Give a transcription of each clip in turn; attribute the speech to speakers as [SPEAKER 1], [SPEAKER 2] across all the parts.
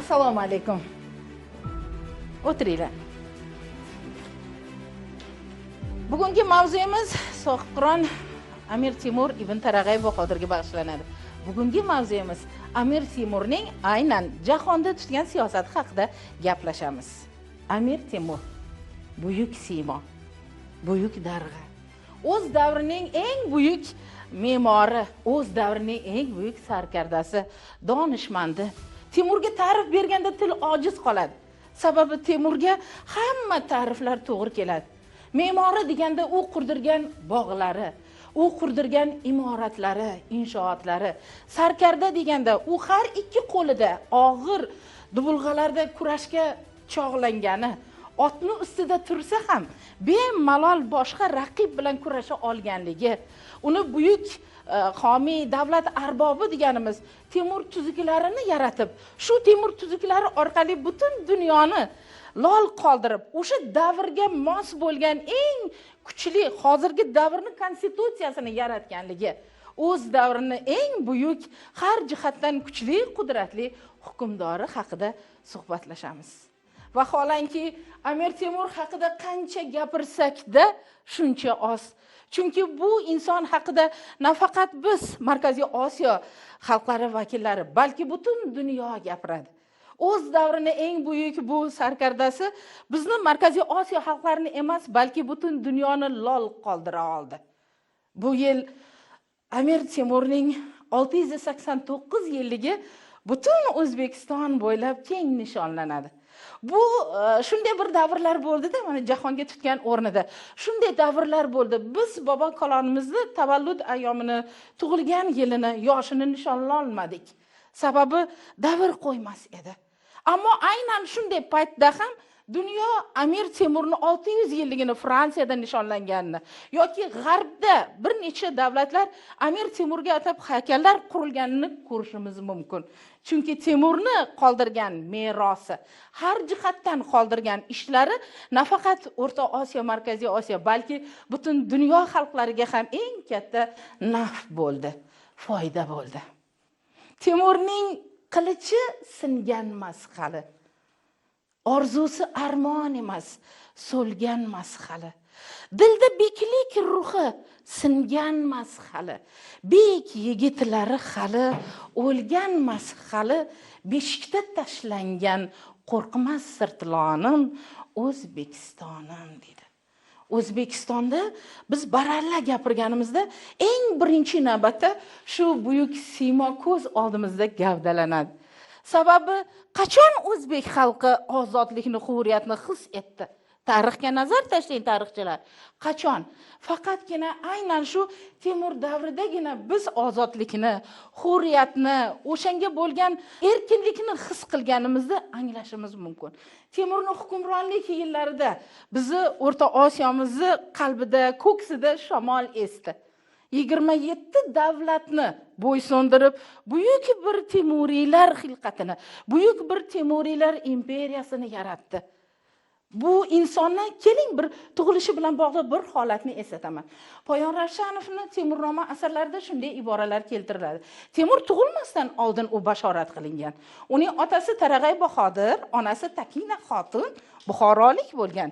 [SPEAKER 1] Assalomu alaykum. O'tiringlar. Bugungi mavzuyimiz Sohibqiron Amir Temur ibn Tarag'ay Bahodirga bag'ishlanadi. Bugungi mavzuyimiz Amir Temurning aynan jahonda tutgan siyosati haqida gaplashamiz. Amir Temur buyuk siymo, buyuk darg'a, o'z davrining eng buyuk me'mori, o'z davrining eng buyuk sarkardasi, donishmandi. Temurga ta'rif berganda til ojiz qoladi. Sababi Temurga hamma ta'riflar to'g'ri keladi. Me'mori deganda u qurdirgan bog'lari, u qurdirgan imoratlari, inshootlari. Sarkarda deganda u har ikki qo'lida og'ir dubulg'alarda kurashga chog'langani, otni ustida tursa ham bemalol boshqa raqib bilan kurasha olganligi, uni buyuk homiy davlat arbobi deganimiz Temur tuzuklarini yaratib, shu Temur tuzuklari orqali butun dunyoni lol qoldirib, o'sha davrga mos bo'lgan eng kuchli hozirgi davrni konstitutsiyasini yaratganligi, o'z davrini eng buyuk, har jihatdan kuchli, qudratli hukmdori haqida suhbatlashamiz. Vaholanki Amir Temur haqida qancha gapirsakda shuncha oz. Chunki bu inson haqida nafaqat biz Markaziy Osiyo xalqlari vakillari, balki butun dunyo gapiradi. O'z davrini eng buyuk bu sarkardasi bizni Markaziy Osiyo xalqlarini emas, balki butun dunyoni lol qoldira oldi. Bu yil Amir Temurning 689 yilligi butun O'zbekiston bo'ylab keng nishonlanadi. Bu shunday bir davrlar bo'ldi-da, mana jahonga tutgan o'rnida. Shunday davrlar bo'ldi. Biz bobo kalonimizni tavallud ayyomini, tug'ilgan yilini, yoshini nishonlolmadik. Sababi davr qo'ymas edi. Ammo aynan shunday paytda ham dunyo Amir Temurning 600 yilligini Fransiyada nishonlanganini yoki g'arbda bir necha davlatlar Amir Temurga atab haykallar qurilganini ko'rishimiz mumkin. Chunki Temurni qoldirgan merosi, har jihatdan qoldirgan ishlari nafaqat O'rta Osiyo, Markaziy Osiyo, balki butun dunyo xalqlariga ham eng katta naf bo'ldi, foyda bo'ldi. Temurning qilichi singanmas hali. Orzusi armon emas, so'lganmas hali. Dilda beklik ruhi singanmas hali. Bek yigitlari hali o'lganmas hali. Beshikda tashlangan qo'rqmas sirtlonim O'zbekistonim dedi. O'zbekistonda biz baralla gapirganimizda eng birinchi navbatda shu buyuk siymo ko'z oldimizda gavdalanadi. Sababi qachon o'zbek xalqi ozodlikni, hurriyatni his etdi? Tarixga nazar tashlang tarixchilar. Qachon? Faqatgina aynan shu Temur davridagina biz ozodlikni, hurriyatni, o'shanga bo'lgan erkinlikni his qilganimizni anglashimiz mumkin. Temurning hukmronlik yillarida bizni O'rta Osiyomizni qalbida, ko'ksida shamol esdi. 27 davlatni bo'ysundirib, buyuk bir Temuriylar xilqatini, buyuk bir Temuriylar imperiyasini yaratdi. Bu insonni keling bir tug'ilishi bilan bog'liq bir holatni eslataman. Poyon Ravshanovni Temurnoma asarlarida shunday iboralar keltiriladi. Temur tug'ilmasdan oldin u bashorat qilingan. Uning otasi Tarag'ay Bahodir, onasi Takina xotin buxorolik bo'lgan.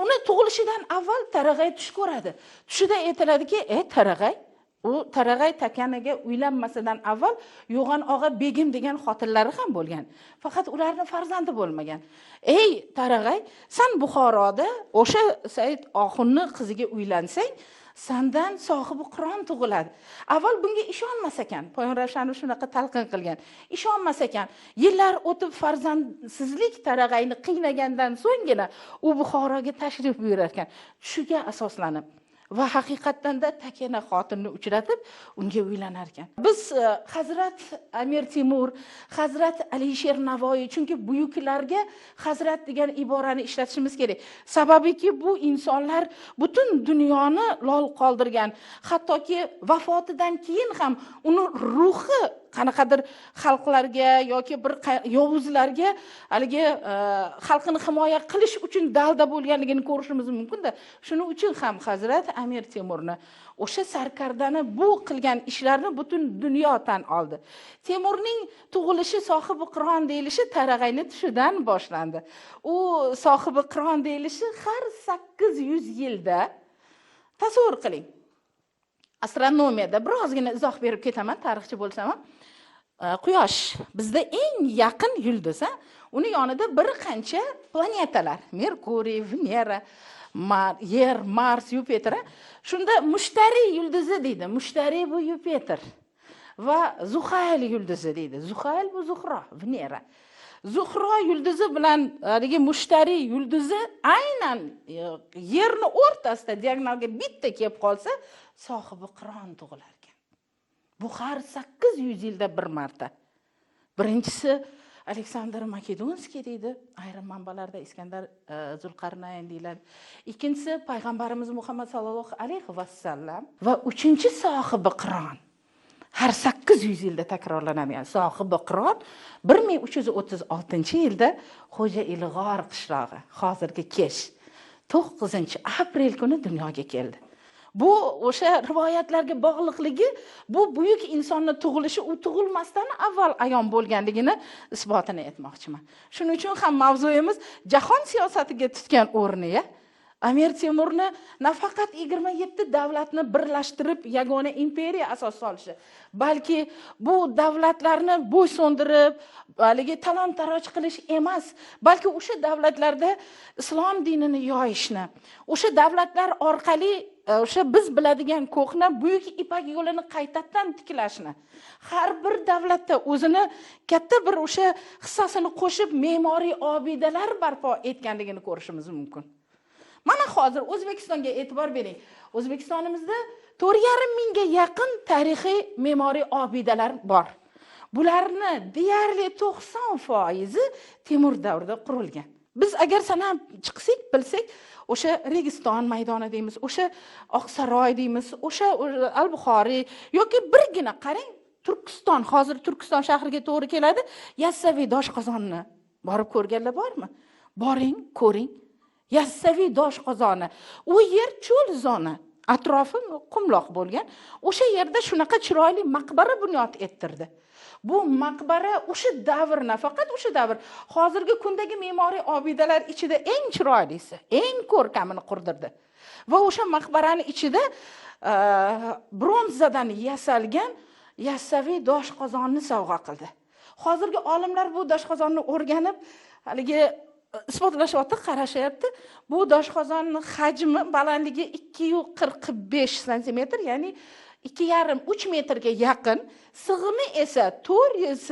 [SPEAKER 1] Uni tug'ilishidan avval Tarag'ay tush ko'radi. Tushida aytiladiki, "Ey Tarag'ay, u Tarag'ay Takanaga uylanmasidan avval Yo'g'on og'a begim degan xotinlari ham bo'lgan. Faqat ularning farzandi bo'lmagan. Ey Tarag'ay, san Buxoroda o'sha Said Oxunni qiziga uylansang, sandan sohibi Qur'on tug'iladi." Avval bunga ishonmas ekan. Poyon Ravshanov shunaqa talqin qilgan. Ishonmas ekan. Yillar o'tib farzandsizlik Tarag'ayni qiynagandan so'nggina u Buxoroga tashrif buyurar ekan. Tushiga asoslanib va haqiqatdan da Takina xotinni uchratib unga uylanar ekan. Biz Hazrat Amir Temur, Hazrat Alisher Navoiy, chunki buyuklarga hazrat degan iborani ishlatishimiz kerak. Sababiki bu insonlar butun dunyoni lol qoldirgan, hattoki vafotidan keyin ham uni ruhi qanaqadir xalqlarga yoki bir yovuzlarga haligi xalqini himoya qilish uchun dalda bo'lganligini ko'rishimiz mumkin-da. Shuning uchun ham Hazrat Amir Temurni, o'sha sarkardani bu qilgan ishlarini butun dunyo tan oldi. Temurning tug'ilishi sohibi Qiron deyilishi Tarag'ayni tushidan boshlandi. U sohibi Qiron deyilishi har 800 yilda, tasavvur qiling. Astronomiyada birozgina izoh berib ketaman, tarixchi bo'lsam ham. Quyosh bizda eng yaqin yulduz, uni yonida bir qancha planetalar: Merkuriy, Venera, Yer, Mars, Yupiter. Shunda Mushtari yulduzi deydi. Mushtari bu Yupiter. Va Zuhayl yulduzi deydi. Zuhayl bu Zuhro, Venera. Zuhro yulduzi bilan haligi Mushtari yulduzi aynan yerni o'rtasida diagonalga bitta kelib qolsa, sohibi Qiron tug'ilar ekan. Bu har 800 yilda bir marta. Birinchisi Aleksandr Makedonskiy deydi, ayrim manbalarda Iskandar Zulqarnayn deyiladi. Ikkinchisi payg'ambarimiz Muhammad sallallohu alayhi vasallam va uchinchi sohibi Qiron. Har 800 yilda takrorlanadigan sohibi Qiron 1336-yilda Xo'ja Ilg'or qishlog'i, hozirgi Kesh, 9-aprel kuni dunyoga keldi. Bu o'sha rivoyatlarga bog'liqligi, bu buyuk insonni tug'ilishi u tug'ilmasdan avval ayon bo'lganligini isbotini aytmoqchiman. Shuning uchun ham mavzuyimiz jahon siyosatiga tutgan o'rni, Amir Temurni nafaqat 27 davlatni birlashtirib yagona imperiya asos solishi, balki bu davlatlarni bo'ysundirib, haligi talon-taroj qilish emas, balki o'sha davlatlarda islom dinini yoyishni, o'sha davlatlar orqali o'sha biz biladigan ko'hna buyuk Ipak yo'lini qaytadan tiklashni, har bir davlatda o'zini katta bir o'sha hissasini qo'shib me'moriy obidalar barpo etganligini ko'rishimiz mumkin. Mana hozir O'zbekistonga e'tibor bering. O'zbekistonimizda 4,5 mingga yaqin tarixiy me'moriy obidalar bor. Bularni deyarli 90% Temur davrida qurilgan. Biz agar sanab chiqsak, bilsak, o'sha Registon maydoni deymiz, o'sha Oqsaroy deymiz, o'sha Al-Buxoriy yoki birgina qarang, Turkiston, hozir Turkiston shahriga to'g'ri keladi, Yassaviy Doshqozonni borib ko'rganlar bormi? Boring, ko'ring. Yassaviy Doshqozoni. U yer cho'l zona, atrofi qumloq bo'lgan. O'sha yerda shunaqa chiroyli maqbara bunyod ettirdi. Bu maqbara o'sha davr, nafaqat o'sha davr, hozirgi kundagi me'moriy obidalar ichida eng chiroylisi, eng ko'rkamini qurdirdi. Va o'sha maqbarani ichida bronzadan yasalgan Yassaviy Doshqozonni sovg'a qildi. Hozirgi olimlar bu doshqozonni o'rganib, haligi isbotlashyapti, qarashyapti. Bu doshqozonning hajmi, balandligi 2,45 santimetr, ya'ni 2,5-3 metrga yaqin, sig'imi esa 400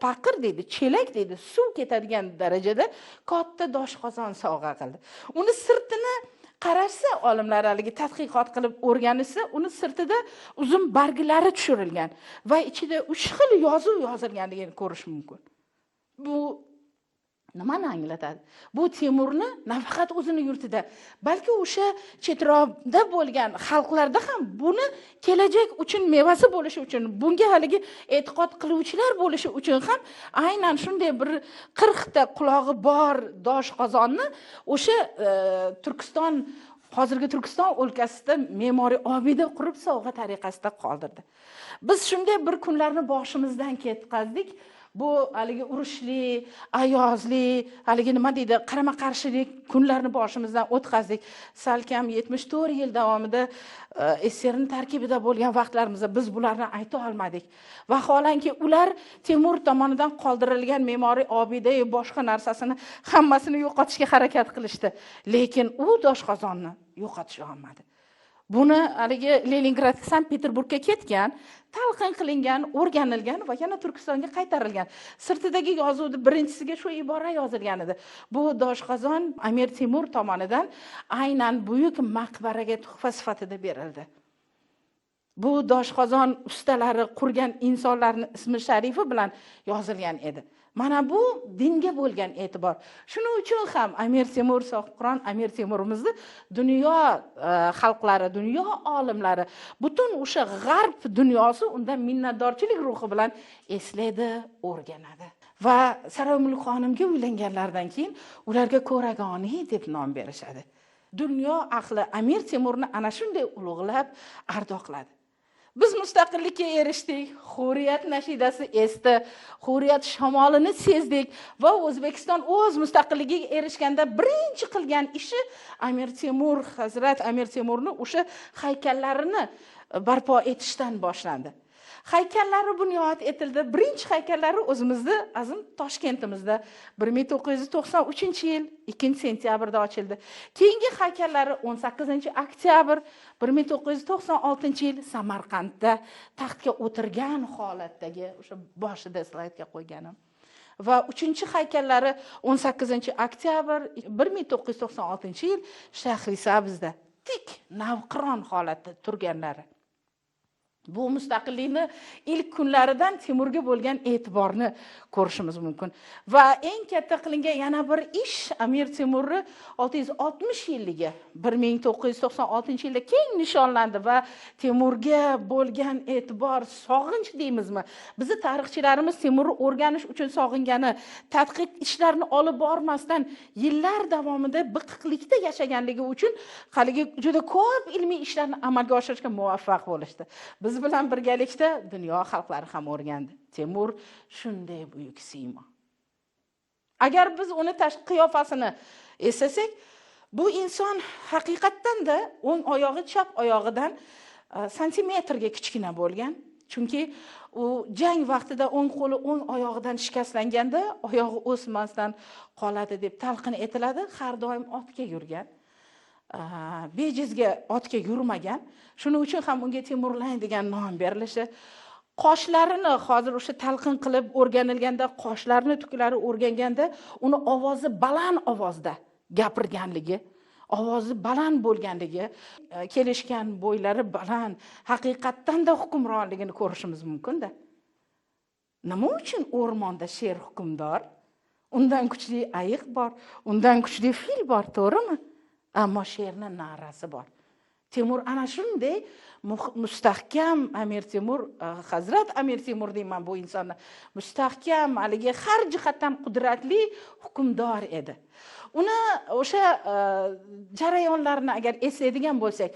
[SPEAKER 1] paqir deydi, chelak deydi, suv ketadigan darajada katta doshqozon sovg'a qildi. Uni sirtini qarashsa, olimlar haligi tadqiqot qilib o'rganishsa, uni sirtida uzum barglari tushirilgan va ichida 3 xil yozuv yozilganligini ko'rish mumkin. Bu nimani anglatadi? Bu Temurni nafaqat o'zini yurtida, balki o'sha chetroqda bo'lgan xalqlarda ham buni kelajak uchun mevasi bo'lishi uchun, bunga haligi e'tiqod qiluvchilar bo'lishi uchun ham aynan shunday bir 40 ta qulog'i bor doshqozonni o'sha Turkiston, hozirgi Turkiston o'lkasida me'moriy obida qurib sovg'a tariqasida qoldirdi. Biz shunday bir kunlarni boshimizdan ketkazdik. Bu haligi urushli, ayozli, haligi nima deydi, qarama-qarshilik kunlarni boshimizdan o'tkazdik. Salkam 74 yil davomida SSRning tarkibida bo'lgan vaqtlarimizda biz bularni ayta olmadik. Vaholanki ular Temur tomonidan qoldirilgan me'moriy obida va boshqa narsasini hammasini yo'qotishga harakat qilishdi. Lekin u doshqozonni yo'qotisha olmadi. Buni haligi Leningrad, Sankt-Peterburgga ketgan, talqin qilingan, o'rganilgan va yana Turkistonga qaytarilgan. Sirtidagi yozuvda birinchisiga shu ibora yozilgan edi. Bu doshqozon Amir Temur tomonidan aynan buyuk maqbaraga tuhfa sifatida berildi. Bu doshqozon ustalari qurgan insonlarning ismi sharifi bilan yozilgan edi. Mana bu dinga bo'lgan e'tibor. Shuning uchun ham Amir Temur, Sohibqiron Amir Temurimizni dunyo xalqlari, dunyo olimlari, butun o'sha g'arb dunyosi undan minnatdorchilik ruhi bilan eslaydi, o'rganadi. Va Saroy Mulk xonimga uylanganlaridan keyin ularga Ko'ragoni deb nom berishadi. Dunyo ahli Amir Temurni ana shunday ulug'lab ardoqladi. Biz mustaqillikka erishdik, hurriyat nashidasi esdi, hurriyat shamolini sezdik va O'zbekiston o'z mustaqilligiga erishganda birinchi qilgan ishi Amir Temur, Hazrat Amir Temurni o'sha haykallarini barpo etishdan boshlandi. Haykallari bunyod etildi. Birinchi haykallari o'zimizni azim Toshkentimizda 1993-yil 2-sentyabrda ochildi. Keyingi haykallari 18 oktyabr 1996-yil Samarqandda taxtga o'tirgan holatdagi o'sha boshida slaydga qo'yganim. Va uchinchi haykallari 18 oktyabr 1996-yil Shahrisabzda tik navqiron holatda turganlari. Bu mustaqillikni ilk kunlaridan Temurga bo'lgan e'tiborni ko'rishimiz mumkin. Va eng katta qilingan yana bir ish Amir Temurni 660 yilligi 1996-yilda keng nishonlandi va Temurga bo'lgan e'tibor, sog'inch deymizmi? Bizni tarixchilarimiz Temurni o'rganish uchun sog'ingani, tadqiq ishlarini olib bormasdan yillar davomida biqiqlikda yashaganligi uchun haligi juda ko'p ilmiy ishlarni amalga oshirishga muvaffaq bo'lishdi. Biz bilan birgalikda dunyo xalqlari ham o'rgandi. Temur shunday buyuk siymo. Agar biz uni tashqi qiyofasini eslasak, bu inson haqiqatdan da o'ng oyog'i chap oyog'idan santimetrga kichkina bo'lgan. Chunki u jang vaqtida o'ng qo'li o'ng oyog'idan shikastlanganda oyog'i o'smasdan qoladi deb talqin etiladi. Har doim otga yurgan. Bejizga otga yurmagan. Shuning uchun ham unga Temurlang degan nom berilishi. Qoshlarini hozir o'sha talqin qilib o'rganilganda, qoshlarini tuklari o'rganganda uni ovozi baland ovozda gapirganligi, ovozi baland bo'lganligi, kelishgan bo'ylari baland, haqiqatdan da hukmronligini ko'rishimiz mumkin-da. Nima uchun o'rmonda sher hukmdor? Undan kuchli ayiq bor, undan kuchli fil bor, to'g'rimi? Ammo sherni na'rasi bor. Temur ana shunday mustahkam Amir Temur, Hazrat Amir Temur deyman bu insonni. Mustahkam, haligi har jihatdan qudratli hukmdor edi. Uni o'sha jarayonlarini agar eslaydigan bo'lsak,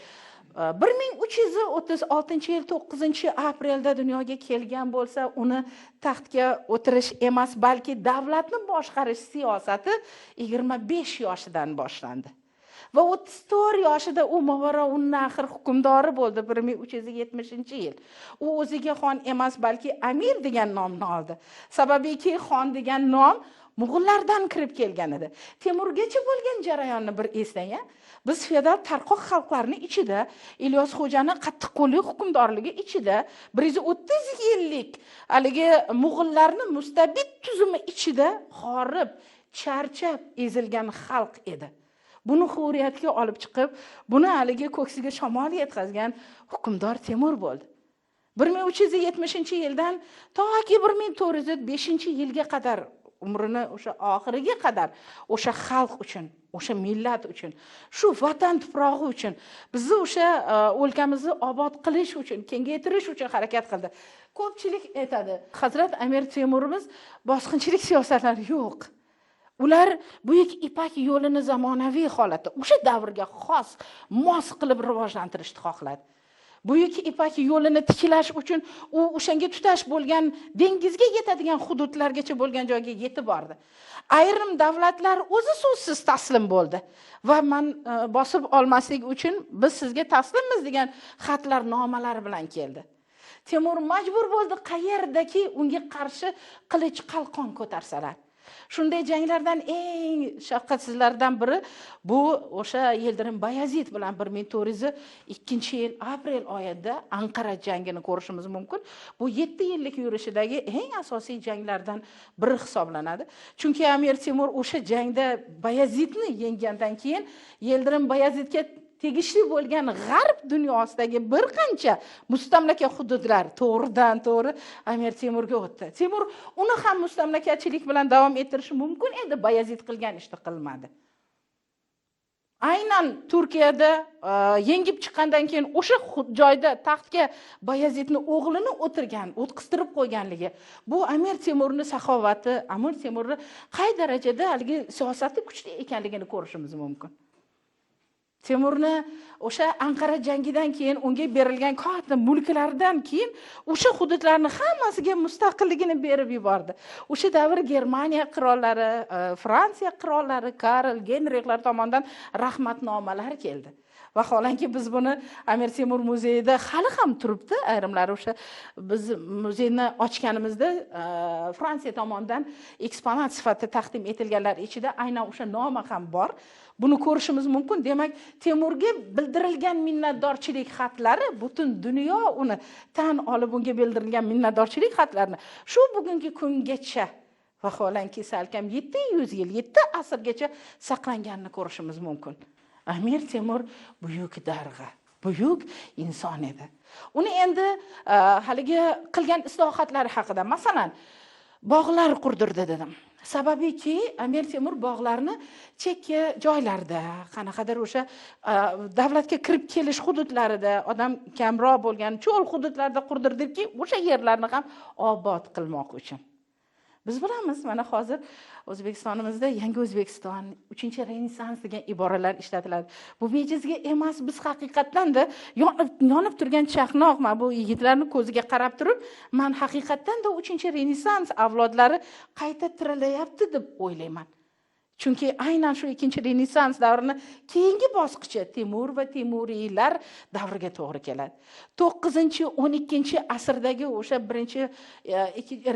[SPEAKER 1] 1336-yil 9 aprelda dunyoga kelgan bo'lsa, uni taxtga o'tirish emas, balki davlatni boshqarish siyosati 25 yoshidan boshlandi. Va 34 yoshida u Movarounnahr hukmdori bo'ldi 1370-yil. U o'ziga xon emas, balki amir degan nomni oldi. Sababiki xon degan nom Mo'g'ullardan kirib kelgan edi. Temurgacha bo'lgan jarayonni bir eslang. Biz feodal tarqoq xalqlarning ichida, Ilyos Xo'jani qattiqqo'llik hukmdorligi ichida 130 yillik haligi Mo'g'ullarni mustabid tuzumi ichida horib, charchab, ezilgan xalq edi. Buni hurriyatga olib chiqib, buni haligi ko'ksiga shamol yetkazgan hukmdor Temur bo'ldi. 1370-yildan toki 1405-yilga qadar, umrini o'sha oxiriga qadar o'sha xalq uchun, o'sha millat uchun, shu vatan tuprog'i uchun, bizni o'sha o'lkamizni obod qilish uchun, kengaytirish uchun harakat qildi. Ko'pchilik aytadi, Hazrat Amir Temurimiz bosqinchilik siyosatlari yo'q. Ular Buyuk Ipak yo'lini zamonaviy holatda, o'sha davrga xos, mos qilib rivojlantirishni xohladi. Buyuk Ipak yo'lini tiklash uchun u o'shanga tutash bo'lgan dengizga yetadigan hududlargacha bo'lgan joyga yetib bordi. Ayrim davlatlar o'zi so'zsiz taslim bo'ldi va man bosib olmaslik uchun biz sizga taslimmiz degan xatlar, nomalar bilan keldi. Temur majbur bo'ldi qayerdaki unga qarshi qilich qalqon ko'tarsalar. Shunday janglardan eng shafqatsizlardan biri bu o'sha Yildirim Bayazid bilan 1402-yil aprel oyida Anqara jangini ko'rishimiz mumkin. Bu 7 yillik yurishidagi eng asosiy janglardan biri hisoblanadi. Chunki Amir Temur o'sha jangda Bayazidni yenggandan keyin Yildirim Bayazidga tegishli bo'lgan g'arb dunyosidagi bir qancha mustamlaka hududlar to'g'ridan to'g'ri Amir Temurga o'tdi. Temur uni ham mustamlakachilik bilan davom ettirishi mumkin edi, Bayazid qilgan ishni qilmadi. Aynan Turkiyada yengib chiqqandan keyin o'sha joyda taxtga Bayazidni o'g'lini o'tqiztirib qo'yganligi, bu Amir Temurni saxovati, Amir Temurni qay darajada haligi siyosati kuchli ekanligini ko'rishimiz mumkin. Temurni o'sha Anqara jangidan keyin unga berilgan katta mulklardan keyin o'sha hududlarni hammasiga mustaqilligini berib yubordi. O'sha davr Germaniya qirollari, Fransiya qirollari, Karl, Genrixlar tomonidan rahmatnomalar keldi. Vaholanki biz buni Amir Temur muzeyida hali ham turibdi, ayrimlari o'sha biz muzeyni ochganimizda Fransiya tomonidan eksponat sifatida taqdim etilganlar ichida aynan o'sha noma ham bor. Buni ko'rishimiz mumkin. Demak, Temurga bildirilgan minnatdorchilik xatlari, butun dunyo uni tan olib unga bildirilgan minnatdorchilik xatlarini shu bugungi kungacha, vaholanki salkam 700 yil, 7 asrgacha saqlanganini ko'rishimiz mumkin. Amir Temur buyuk darg'a, buyuk inson edi. Uni endi haligi qilgan islohotlari haqida, masalan, bog'lar qurdirdi dedim. Sababiki Amir Temur bog'larni chekka joylarda, qanaqadir o'sha davlatga kirib kelish hududlarida, odam kamroq bo'lgan cho'l hududlarda qurdirdiki, o'sha yerlarni ham obod qilmoq uchun. Biz bilamiz, mana hozir O'zbekistonimizda yangi O'zbekiston, 3-Renessans degan iboralar ishlatiladi. Bu bejizga emas, biz haqiqatdan-da yonib turgan chaqnoq, mana bu yigitlarning ko'ziga qarab turib, men haqiqatdan-da 3-Renessans avlodlari qayta tirilayapti deb o'ylayman. Chunki aynan shu 2-Renessans davrini keyingi bosqichi Temur va Temuriylar davriga to'g'ri keladi. 9-12 asrdagi o'sha birinchi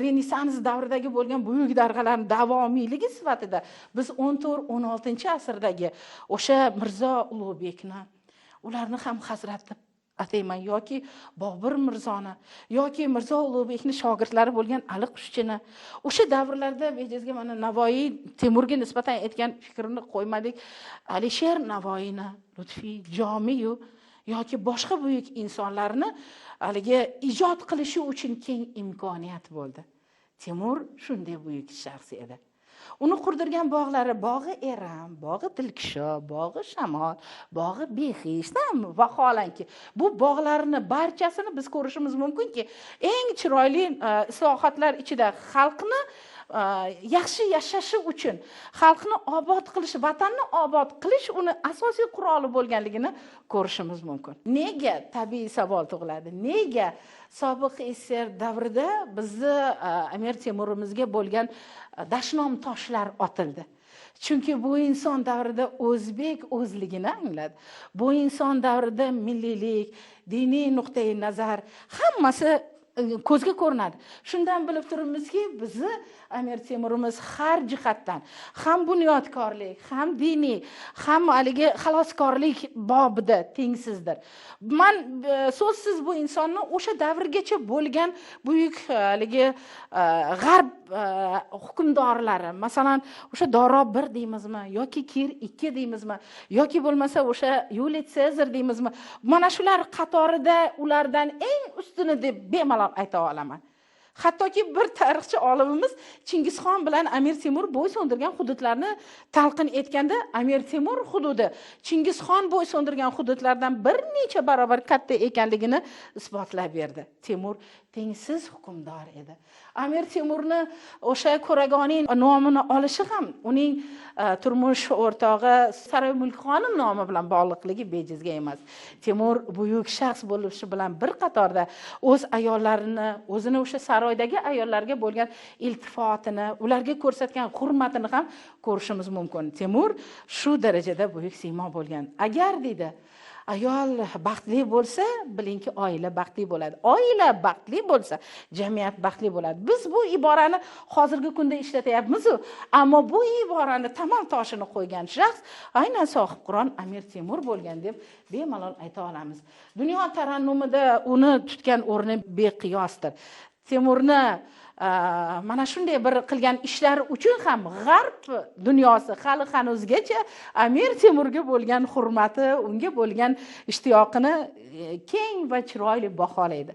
[SPEAKER 1] Renessans davridagi bo'lgan buyuk darg'alarning davomiyligi sifatida biz 14-16 asrdagi o'sha Mirzo Ulug'bekni, ularni ham hazrat deb atayman, yoki Bobur Mirzoni, yoki Mirzo Ulug'bekni shogirdlari bo'lgan Ali Qushchini. O'sha davrlarda bejizga mana Navoiy Temurga nisbatan aytgan fikrini qo'ymadik. Alisher Navoiyni, Lutfiy Jomiyu yoki boshqa buyuk insonlarni haligi ijod qilishi uchun keng imkoniyat bo'ldi. Temur shunday buyuk shaxs edi. Uni qurdirgan bog'lari bog'i Eram, bog'i Dilkusho, bog'i Shamol, bog'i Behisht, vaholanki bu bog'larni barchasini biz ko'rishimiz mumkinki, eng chiroyli islohotlar ichida xalqni yaxshi yashashi uchun, xalqni obod qilish, vatanni obod qilish uni asosiy quroli bo'lganligini ko'rishimiz mumkin. Nega tabiiy savol tug'iladi? Nega sobiq SSR davrida bizni Amir Temurimizga bo'lgan dashnom toshlar otildi? Chunki bu inson davrida o'zbek o'zligini angladi. Bu inson davrida milliylik, diniy nuqtai nazar hammasi ko'zga ko'rinadi. Shundan bilib turibmizki, bizni Amir Temurimiz har jihatdan ham bunyodkorlik, ham diniy, ham haligi xaloskorlik bobida tengsizdir. Men so'zsiz bu insonni o'sha davrgacha bo'lgan buyuk haligi g'arb hukmdorlari, masalan, o'sha Doro 1 deymizmi yoki Kir 2 deymizmi yoki bo'lmasa o'sha Yuliy Sezar deymizmi, mana shular qatorida ulardan eng ustuni deb bemalol ayta olaman. Hattoki bir tarixchi olimimiz Chingizxon bilan Amir Temur bo'ysundirgan hududlarni talqin etganda Amir Temur hududi Chingizxon bo'ysundirgan hududlardan bir necha barobar katta ekanligini isbotlab berdi. Temur tengsiz hukmdor edi. Amir Temurni o'sha Ko'ragoniy nomini olishi ham uning turmush o'rtog'i Saroy Mulk xonim nomi bilan bog'liqligi bejizga emas. Temur buyuk shaxs bo'lishi bilan bir qatorda o'z ayollarini, o'zini o'sha saroydagi ayollarga bo'lgan iltifotini, ularga ko'rsatgan hurmatini ham ko'rishimiz mumkin. Temur shu darajada buyuk siymo bo'lgan. Agar deydi, ayol baxtli bo'lsa, bilingki oila baxtli bo'ladi. Oila baxtli bo'lsa, jamiyat baxtli bo'ladi. Biz bu iborani hozirgi kunda ishlatyapmiz-u, ammo bu iborani tamal toshini qo'ygan shaxs aynan sohibqiron Amir Temur bo'lgan deb bemalol ayta olamiz. Dunyo tarannumida uni tutgan o'rni beqiyosdir. Temurni mana shunday bir qilgan ishlari uchun ham g'arb dunyosi hali hanuzgacha Amir Temurga bo'lgan hurmati, unga bo'lgan ishtiyoqini keng va chiroyli baholaydi.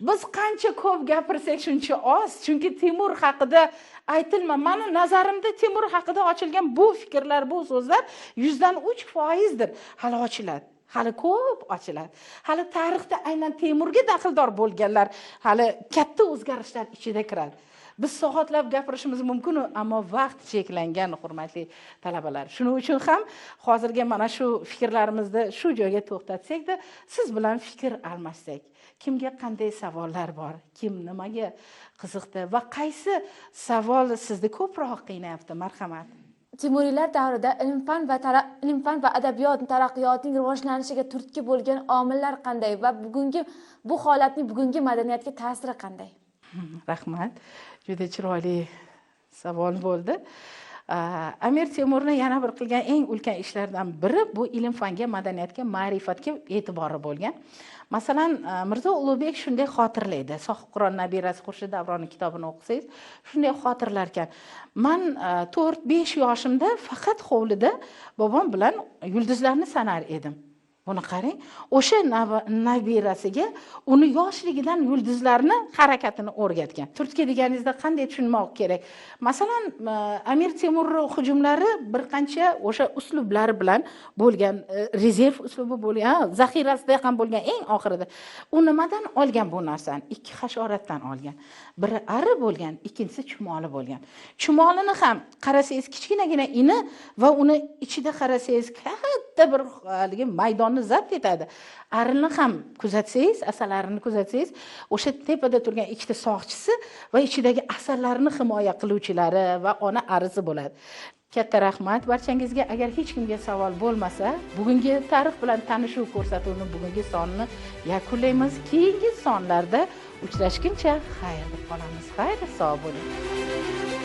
[SPEAKER 1] Biz qancha ko'p gapirsak shuncha oz, chunki Temur haqida aytilma. Mani nazarimda Temur haqida ochilgan bu fikrlar, bu so'zlar 3%dir. Hali ochiladi. Hali ko'p ochiladi. Hali tarixda aynan Temurga daxldor bo'lganlar hali katta o'zgarishlar ichida kiradi. Biz soatlab gapirishimiz mumkin, ammo vaqt cheklangan, hurmatli talabalar. Shuning uchun ham hozirgi mana shu fikrlarimizni shu joyga to'xtatsak-da, siz bilan fikr almashsak. Kimga qanday savollar bor, kim nimaga qiziqdi va qaysi savol sizni ko'proq qiynayapti? Marhamat.
[SPEAKER 2] Temuriylar davrida ilm-fan va adabiyot taraqqiyotining rivojlanishiga turtki bo'lgan omillar qanday va bugungi bu holatning bugungi madaniyatga ta'siri qanday?
[SPEAKER 1] Rahmat. Juda chiroyli savol bo'ldi. Amir Temurni yana bir qilgan eng ulkan ishlardan biri bu ilm-fanga, madaniyatga, ma'rifatga e'tibori bo'lgan. Masalan, Mirzo Ulug'bek shunday xotirlaydi. Sohibqiron nabirasi Xurshid Davroni kitobini o'qisangiz, shunday xotirlar ekan. Man 4-5 yoshimda faqat hovlida bobom bilan yulduzlarni sanar edim. Buni qarang, o'sha nabirasiga uni yoshligidan yulduzlarni harakatini o'rgatgan. Turtki deganingizda qanday tushunmoq kerak? Masalan, Amir Temur hujumlari bir qancha o'sha uslublar bilan bo'lgan, rezerv uslubi bo'lgan, zaxirasida ham bo'lgan eng oxirida. U nimadan olgan bu narsani? Ikki hasharotdan olgan. Biri ari bo'lgan, ikkinchisi chumoli bo'lgan. Chumolini ham qarasangiz kichkinagina ini va uni ichida qarasangiz katta bir haligi maydonni zabt etadi. Arini ham kuzatsangiz, asalarini kuzatsangiz, o'sha tepada turgan ikkita soqchisi va ichidagi asallarini himoya qiluvchilari va ona arisi bo'ladi. Katta rahmat barchangizga. Agar hech kimga savol bo'lmasa, bugungi tarix bilan tanishuv ko'rsatuvini bugungi sonini yakunlaymiz. Keyingi sonlarda uchrashguncha xayr deb qolamiz. Xayr, sog' bo'ling.